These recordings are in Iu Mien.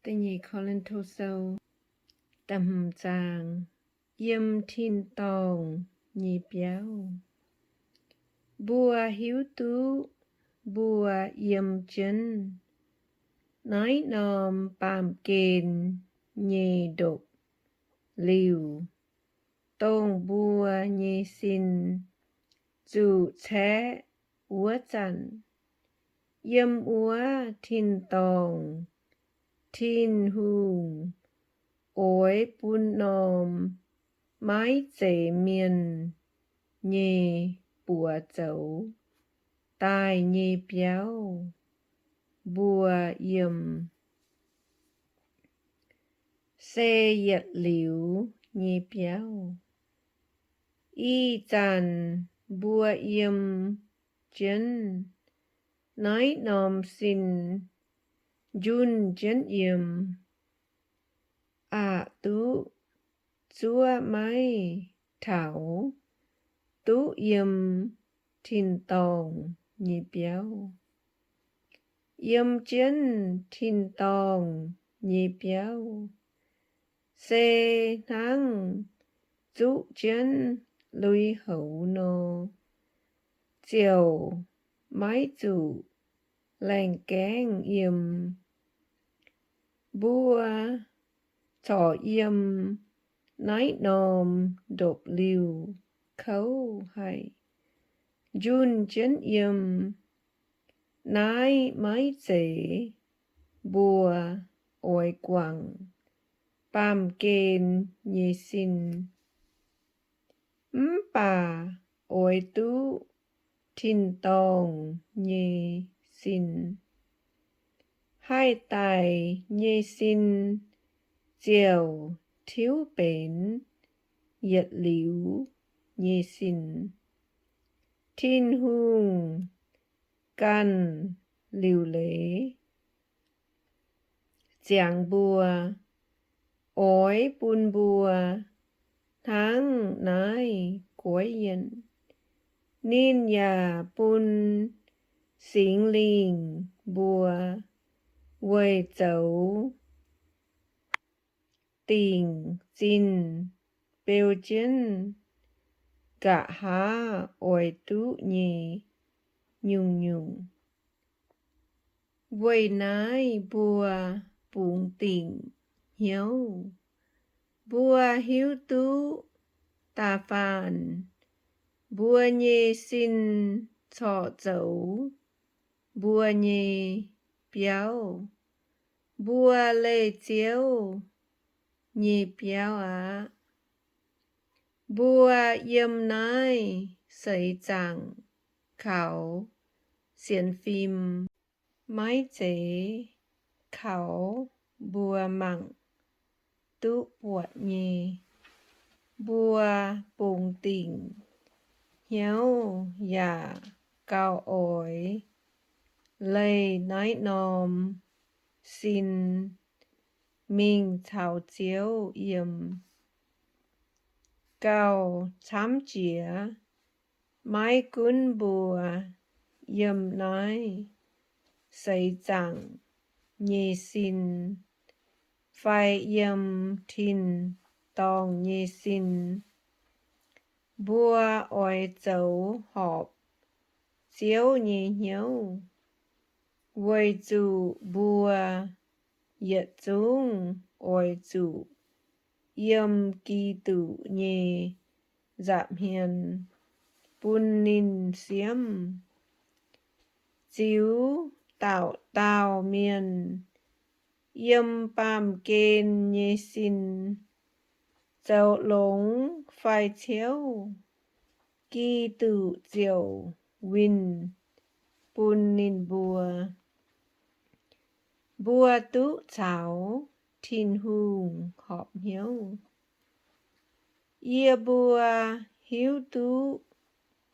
Da'nyeic Ko^lin^to Sou, da'hmz zaang. Yiem tin-dorngh nyei biauv. Mbuo hiuv duqv mbuo yiem jienv naaiv norm baamh gen nyei ndopv-liuh, dongh mbuo nyei sin zuqc caeqv wuov zanc. Yiem wuov tin-dorngh, Tin-Hungh oix bun norm maiv zeiz mienh nyei buoz zoux daaih nyei biauv mbuo yiem, se yietc liuz nyei biauv. Ih zanc mbuo yiem jienv naaiv norm sin njunh jienv yiem, aqc duqv zuov maiv taux duqv yiem tin-dorngh nyei biauv. Yiem jienv tin-dorngh nyei biauv se hnangv zuqv jienv lui-houx nor, ziouc maiv zuqc laengh gaengv yiem. Mbuo corc yiem naaiv norm ndopv-liuh kouv haic, njunh jienv yiem. Naaiv maiv zeiz mbuo oix guangc baamh gen nyei sin, mv baac oix duqv tin-dorngh nyei sin. Haih daic nyei sin ziouc tiuv benx yietc liuz nyei sin. Tin-Hungh ganh liuc leiz ziangx mbuo, oix bun mbuo hnangv naaiv guaiv yienh. Ninh yaac bun Singx Lingh mbuo weic zoux dingc zinh beu jienv nqa'haav oix duqv nyei nyungc-nyungc. Weic naaiv mbuo bungx dingc hnyouv. Mbuo hiuv duqv da'faanh mbuo nyei sin corc zoux mbuo nyei biauv. Mbuo leih Ziouv nyei biauv aqv. Mbuo yiem naaiv seix zaangc kaux sienx fim, maiv zeiz kaux mbuo mangc duqv buatc nyei. Mbuo bungx dingc hnyouv yaac gauh oix leih naaiv norm sin mingh caux Ziouv yiem. Gauh camv jiex, maiv gunv mbuo yiem naaiv seix zaangc nyei sin fai yiem tin-dorngh nyei sin, mbuo oix zoux horpc Ziouv nyei hnyouv, weic zuqc mbuo yietc zungv oix zuqc yiem Giduc nyei nza'hmien bun ninh siemv, ziux dauh dauh mienh yiem baamh gen nyei sin, zoux longx fai ciouv, Giduc ziouc winh bun ninh mbuo. Mbuo duqv caux Tin-Hungh horpc hnyouv. Yie mbuo hiuv duqv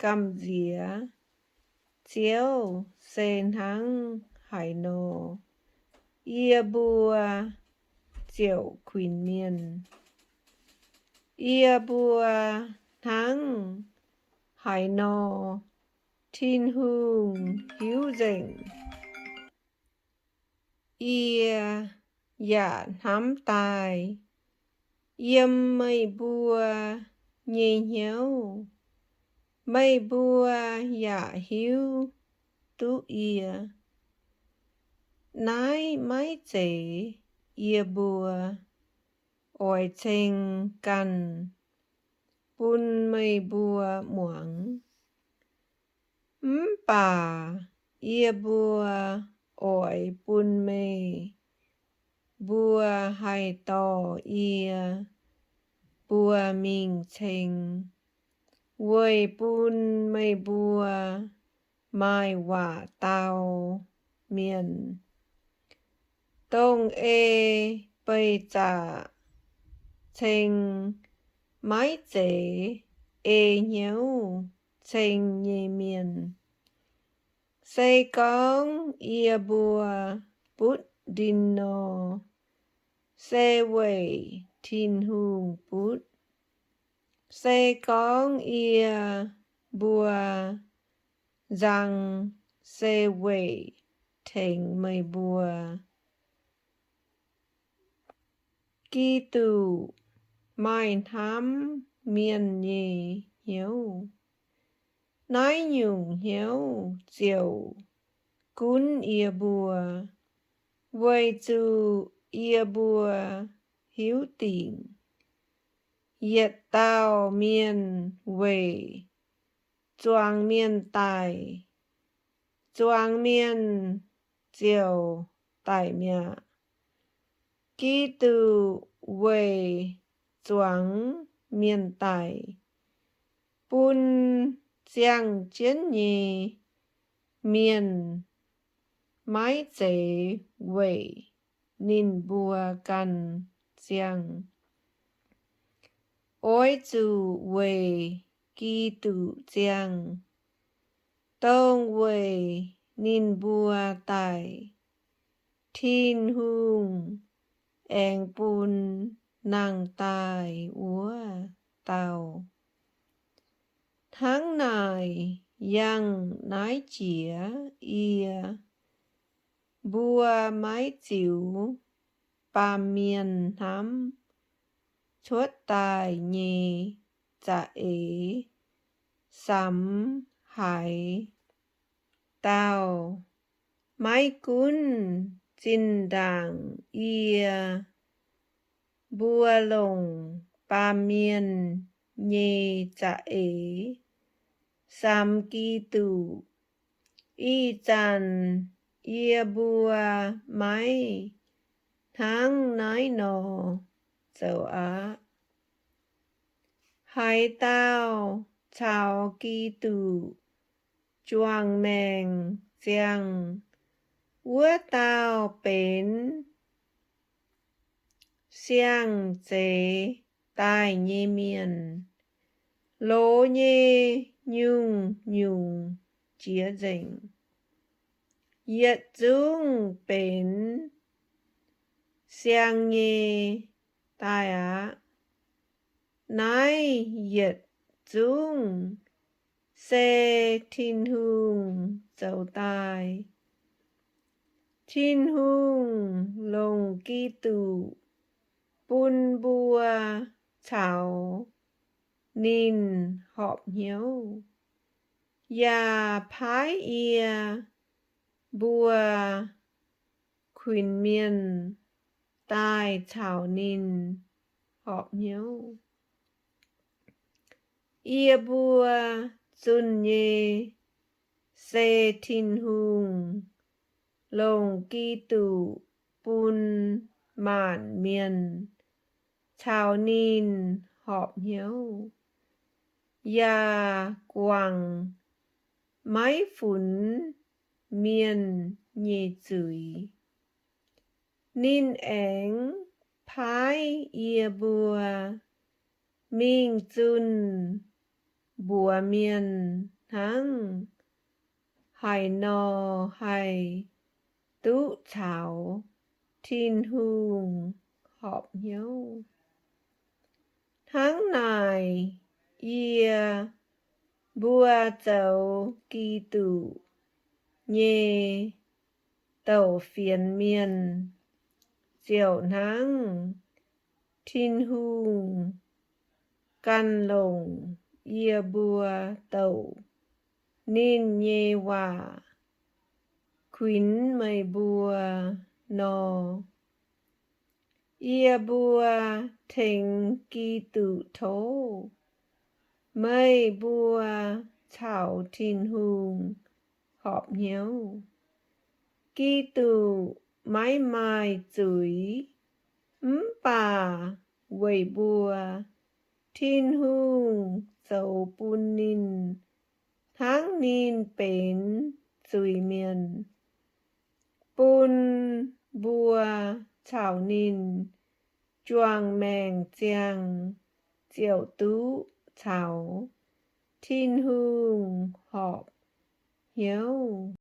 gamh nziex Ziouv se hnangv haaix nor, yie mbuo ziouc kuinx mienh. Yie mbuo hnangv haaix nor, Tin-Hungh hiuv nzengc. Yie yaac hnamv daaih yiem meih mbuo nyei hnyouv. Meih mbuo yaac hiuv duqv yie. Naaiv maiv zeiz yie mbuo oix ceng ganh bun meih mbuo muangx. Mv baac yie mbuo oix bun meih mbuo haih dorh yie mbuo mingh ceng, weic bun meih mbuo maaih waac dau mienh, dongh ei beih zaqc ceng maiv zeiz ei hnyouv ceng nyei mienh. Se gorngv yie mbuo butv ndin nor, se weic Tin-Hungh butv. Se gorngv yie mbuo nzang, se weic tengx meih mbuo. Giduc maaih hnamv mienh nyei hnyouv. Naaiv nyungc hnyouv ziouc gunv yie mbuo, weic zuqc yie mbuo hiuv dingc yietc dauh mienh weic zuangx mienh daic, zuangx mienh ziouc daic mi'aqv. Giduc weic zuangx mienh daic, bun ziangh jienv nyei mienh, maiv zeiz weic ninh mbuo ganh ziangh. Oix zuqc weic Giduc ziangh, dongh weic ninh mbuo daic, Tin-Hungh aengx bun nangh daaih wuov dauh. Hnangv naaic, yangh naaiv jiex yie mbuo maiv ziux baamh mienh hnamv cuotv daaih nyei za'eix samx haaix dauh. Maiv gunv zinh ndaangc yie mbuo longc baamh mienh nyei za'eix samx Giduc, ih zanc yie mbuo maiv hnangv naaiv nor zoux aqv. Haaix dauh caux Giduc juangc maengc ziangh, wuov dauh benx siang-zeix daaih nyei mienh, loz nyei nyungc-nyungc jiex nzengc. Yietc zungv benx siang nyei daaih aqv. Naaiv yietc zungv se Tin-Hungh zoux daaih. Tin-Hungh longc Giduc bun mbuo caux ninh horpc hnyouv, yaac paaiv yie mbuo kuinx mienh daaih caux ninh horpc hnyouv. Yie mbuo zunh nyei se Tin-Hungh longc Giduc bun maanc mienh caux ninh horpc hnyouv, yaac guangc maiv funx mienh nyei zuiz. Ninh aengx paaiv yie mbuo mingh zunh mbuox mienh hnangv haaix nor haih duqv caux Tin-Hungh horpc hnyouv. Hnangv naaic, yie mbuo zoux Giduc nyei douc fienx mienh, ziouc hnangv Tin-Hungh ganh longc yie mbuo douc ninh nyei waac kuinx meih mbuo nor. Yie mbuo tengx Giduc tov, meih mbuo caux Tin-Hungh horpc hnyouv. Giduc maiv maaih zuiz, mv baac weic mbuo Tin-Hungh zoux bun ninh hnangv ninh benx zuiz-mienh, bun mbuo caux ninh juangc maengc ziangh ziouc duqv caux Tin-Hungh horpc hnyouv.